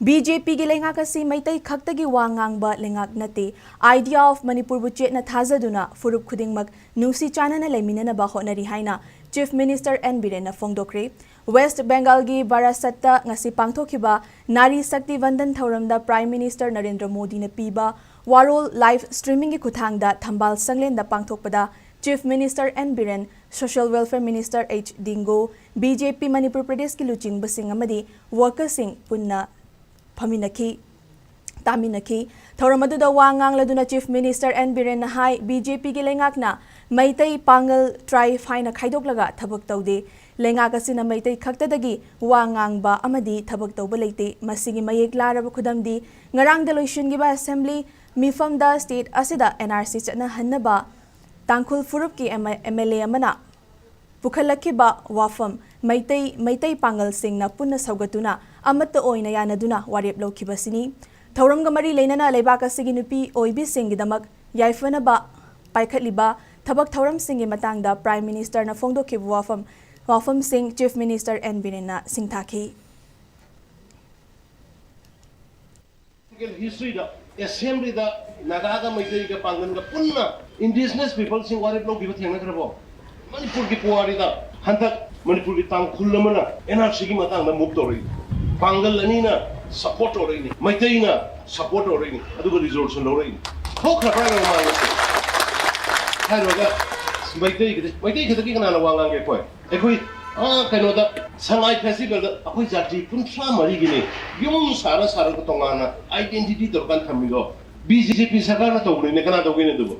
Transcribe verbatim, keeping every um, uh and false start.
B J ꯄꯤꯒꯤ ꯂꯩꯉꯥꯛ ꯑꯁꯤ ꯃꯩꯇꯩ ꯈꯛꯇꯒꯤ ꯋꯥ ꯉꯥꯡꯕ ꯂꯩꯉꯥꯛ ꯅꯠꯇꯦ, Idea of ꯃꯅꯤꯄꯨꯔꯕꯨ ꯆꯦꯠꯅ ꯊꯥꯖꯗꯨꯅ ꯐꯨꯔꯨꯞ ꯈꯨꯗꯤꯡꯃꯛ ꯅꯨꯡꯁꯤ ꯆꯥꯟꯅꯅ ꯂꯩꯃꯤꯟꯅꯅꯕ ꯍꯣꯠꯅꯔꯤ ꯍꯥꯏꯅ Chief Minister ꯑꯦꯟ ꯕꯤꯔꯦꯟꯅ ꯐꯣꯡꯗꯣꯛꯈ꯭ꯔꯦ꯫ ꯋꯦꯁ꯭ꯠ ꯕꯦꯡꯒꯥꯜꯒꯤ ꯕꯥꯔꯥꯁꯠꯇ ꯉꯁꯤ ꯄꯥꯡꯊꯣꯛꯈꯤꯕ ꯅꯥꯔꯤ ꯁꯛꯇꯤ ꯚꯟꯗꯟ ꯊꯧꯔꯝꯗ Prime Minister ꯅꯔꯦꯟꯗ꯭ꯔ ꯃꯣꯗꯤꯅ ꯄꯤꯕ ꯋꯥꯔꯣꯜ live streamingꯒꯤ ꯈꯨꯠꯊꯥꯡꯗ ꯊꯝꯕꯥꯜ ꯁꯪꯂꯦꯟꯗ ꯄꯥꯡꯊꯣꯛꯄꯗ Chief Minister N Biren, Social Welfare Minister H Dingo, B J P Manipur ꯄ꯭ꯔꯗꯦꯁꯀꯤ ꯂꯨꯆꯤꯡꯕꯁꯤꯡ ꯑꯃꯗꯤ workersꯁꯤꯡ ꯄꯨꯟꯅ ꯐꯝꯃꯤꯟꯅꯈꯤ, ꯇꯥꯃꯤꯟꯅꯈꯤ꯫ ꯊꯧꯔꯝ ꯑꯗꯨꯗ ꯋꯥ ꯉꯥꯡꯂꯗꯨꯅ Chief Minister ꯑꯦꯟ ꯕꯤꯔꯦꯟꯅ ꯍꯥꯏ, ꯕꯤ ꯖꯦ ꯄꯤꯒꯤ ꯂꯩꯉꯥꯛꯅ ꯃꯩꯇꯩ, ꯄꯥꯡꯒꯜ, tribe ꯍꯥꯏꯅ ꯈꯥꯏꯗꯣꯛꯂꯒ ꯊꯕꯛ ꯇꯧꯗꯦ꯫ ꯂꯩꯉꯥꯛ ꯑꯁꯤꯅ ꯃꯩꯇꯩ ꯈꯛꯇꯗꯒꯤ ꯋꯥ ꯉꯥꯡꯕ ꯑꯃꯗꯤ ꯊꯕꯛ ꯇꯧꯕ ꯂꯩꯇꯦ꯫ ꯃꯁꯤꯒꯤ ꯃꯌꯦꯛ ꯂꯥꯔꯕ ꯈꯨꯗꯝꯗꯤ ꯉꯔꯥꯡꯗ ꯂꯣꯏꯁꯤꯟꯈꯤꯕ assembly ꯃꯤꯐꯝꯗ state ꯑꯁꯤꯗ ꯑꯦꯟ ꯑꯥꯔ ꯁꯤ ꯆꯠꯅꯍꯟꯅꯕ ꯇꯥꯡꯈꯨꯜ ꯐꯨꯔꯨꯞꯀꯤ ꯑꯦꯝ ꯑꯦꯜ ꯑꯦ ꯑꯃꯅ ꯄꯨꯈꯠꯂꯛꯈꯤꯕ ꯋꯥꯐꯝ, ꯃꯩꯇꯩ, ꯃꯩꯇꯩ ꯄꯥꯡꯒꯜꯁꯤꯡꯅ ꯄꯨꯟꯅ ꯁꯧꯒꯠꯇꯨꯅ ꯑꯃꯠꯇ ꯑꯣꯏꯅ ꯌꯥꯅꯗꯨꯅ ꯋꯥꯔꯦꯞ ꯂꯧꯈꯤꯕꯁꯤꯅꯤ꯫ ꯊꯧꯔꯝꯒ ꯃꯔꯤ ꯂꯩꯅꯅ ꯂꯩꯕꯥꯛ ꯑꯁꯤꯒꯤ ꯅꯨꯄꯤ ꯑꯣꯏꯕꯤꯁꯤꯡꯒꯤꯗꯃꯛ ꯌꯥꯏꯐꯅꯕ ꯄꯥꯏꯈꯠꯂꯤꯕ ꯊꯕꯛ ꯊꯧꯔꯝꯁꯤꯡꯒꯤ ꯃꯇꯥꯡꯗ Prime Ministerꯅ ꯐꯣꯡꯗꯣꯛꯈꯤꯕ ꯋꯥꯐꯝ, ꯋꯥꯐꯝꯁꯤꯡ Chief Minister ꯑꯦꯟ ꯕꯤꯔꯦꯟꯅ ꯁꯤꯡꯊꯥꯈꯤ꯫ Historyꯗ assemblyꯗ ꯅꯥꯒꯥꯒ ꯃꯩꯇꯩꯒ ꯄꯥꯡꯒꯜꯒ ꯄꯨꯟꯅ indigenous peopleꯁꯤꯡ ꯋꯥꯔꯦꯞ ꯂꯧꯈꯤꯕ ꯊꯦꯡꯅꯈ꯭ꯔꯕꯣ? ꯃꯅꯤꯄꯨꯔꯒꯤ ꯄꯨꯋꯥꯔꯤꯗ ꯍꯟꯗꯛ ꯃꯅꯤꯄꯨꯔꯒꯤ ꯇꯥꯡꯈꯨꯜ ꯑꯃꯅ ꯑꯦꯟ ꯑꯥꯔ ꯁꯤꯒꯤ ꯃꯇꯥꯡꯗ move ꯇꯧꯔꯛꯏ, ꯄꯥꯡꯒꯜ ꯑꯅꯤꯅ support ꯇꯧꯔꯛꯏꯅꯤ, ꯃꯩꯇꯩꯅ support ꯇꯧꯔꯛꯏꯅꯤ, ꯑꯗꯨꯒ resolution ꯂꯧꯔꯛꯏꯅꯤ꯫ ꯊꯣꯛꯈ꯭ꯔꯕ꯭ꯔꯥ ꯃꯃꯥꯡꯗꯁꯨ? ꯍꯥꯏꯔꯨꯔꯒ ꯃꯩꯇꯩ ꯈꯛꯇ, ꯃꯩꯇꯩ ꯈꯛꯇꯒꯤ ꯀꯅꯥꯅ ꯋꯥ ꯉꯥꯡꯒꯦ? ꯑꯩꯈꯣꯏ ꯑꯩꯈꯣꯏ ꯑꯥ ꯀꯩꯅꯣꯗ ꯁꯉꯥꯏ festivalꯗ ꯑꯩꯈꯣꯏ ꯖꯥꯇꯤ ꯀꯨꯟꯊ꯭ꯔꯥ ꯃꯔꯤꯒꯤꯅꯤ ꯌꯨꯝ ꯁꯥꯔ ꯁꯥꯔꯒ ꯇꯣꯉꯥꯟꯅ identity ꯇꯧꯔꯀꯥꯟꯗ ꯊꯝꯃꯤꯗꯣ꯫ ꯕꯤ ꯖꯦ ꯄꯤ ꯁꯔꯀꯥꯔꯅ ꯇꯧꯕꯅꯤꯅꯦ, ꯀꯅꯥ ꯇꯧꯒꯦꯅꯦ ꯑꯗꯨꯕꯨ?